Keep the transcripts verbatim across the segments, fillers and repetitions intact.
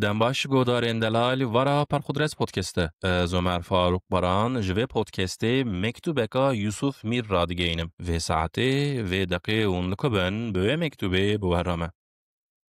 Dem baş godarên delal, vara Perxudres Podcast e. Ez Omer Faruk Baran ji vê podcastê mektubeka Yusuf Mîr radigeynim. Vê saetê, vê deqê hûn li ku bin, bi wê mektubê bi we re me.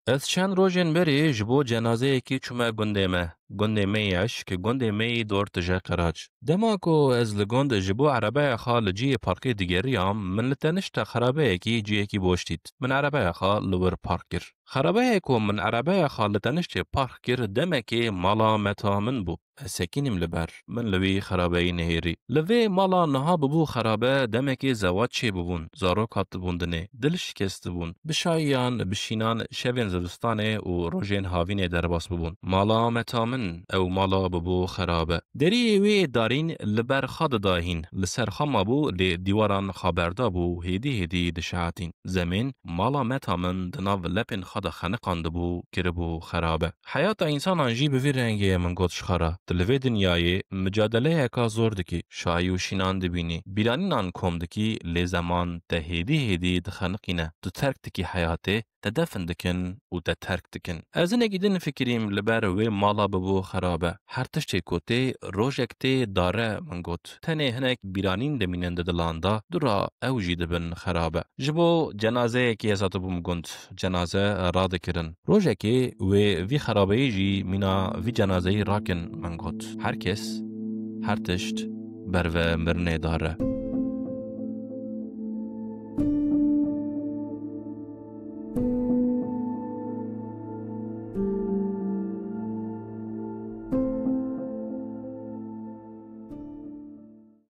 Ez çend rojên berê ji bo cenazeyekî çûme gundê me. Gundê me yî Eşk, gundê me yî Dor tije Qeraç. Dema ku ez li gund ji bo erebeya xwe li cihê parkê digeriyam, min li tenişta xerabeyekî cihekî boş dît. Min erebeya xwe li wir park kir. Xerabeya ku min erebeya xwe li teniştê park kir, demekê mala meta min bû. Ez sekînîm li ber. Min li wî xerabeyî nehêrî. Li vê mala niha bibû xerabe, demekê zewac çêbûbûn, zarok hatibûn dinê, dil şikestibûn. Bi şayiyan, bi şînan, şevên zivistanê û rojên havînê derbas bûbûn. Mala meta min, ew mala bibû xerabe. Deriyê wê darîn li ber xwe dida hîn. Li ser xwe mabû, lê dîwaran xwe berdabû, hêdî hêdî dişehatîn. Zemên mala meta min di nav lepên xwe de xeniqandibû, kiribû xerabe. Heyata însanan jî bi vî rengê ye, min got ji xwe re. Tu li vê dinyayê micadeleyeka zor dikî, şayî û şînan dibînî, bîranînan kom dikî, lê zeman te hêdî hêdî dixeniqîne. Tu terk dikî heyatê, te defin dikin û te terk dikin. Ez hinekî din fikirîm, li ber wê mala bibû xerabe. Her tiştê ku tê, rojek tê dare, min got. Tenê hinek bîranîn dimînin di dilan de, dûra ew jî dibin xerabe. Ji bo cenazeyekê ez hatibûm gund, cenaze radikirin. Rojekê wê vî xerabeyî jî mîna vî cenazeyî rakin, min got. Her kes, her tişt berve mirinê dare.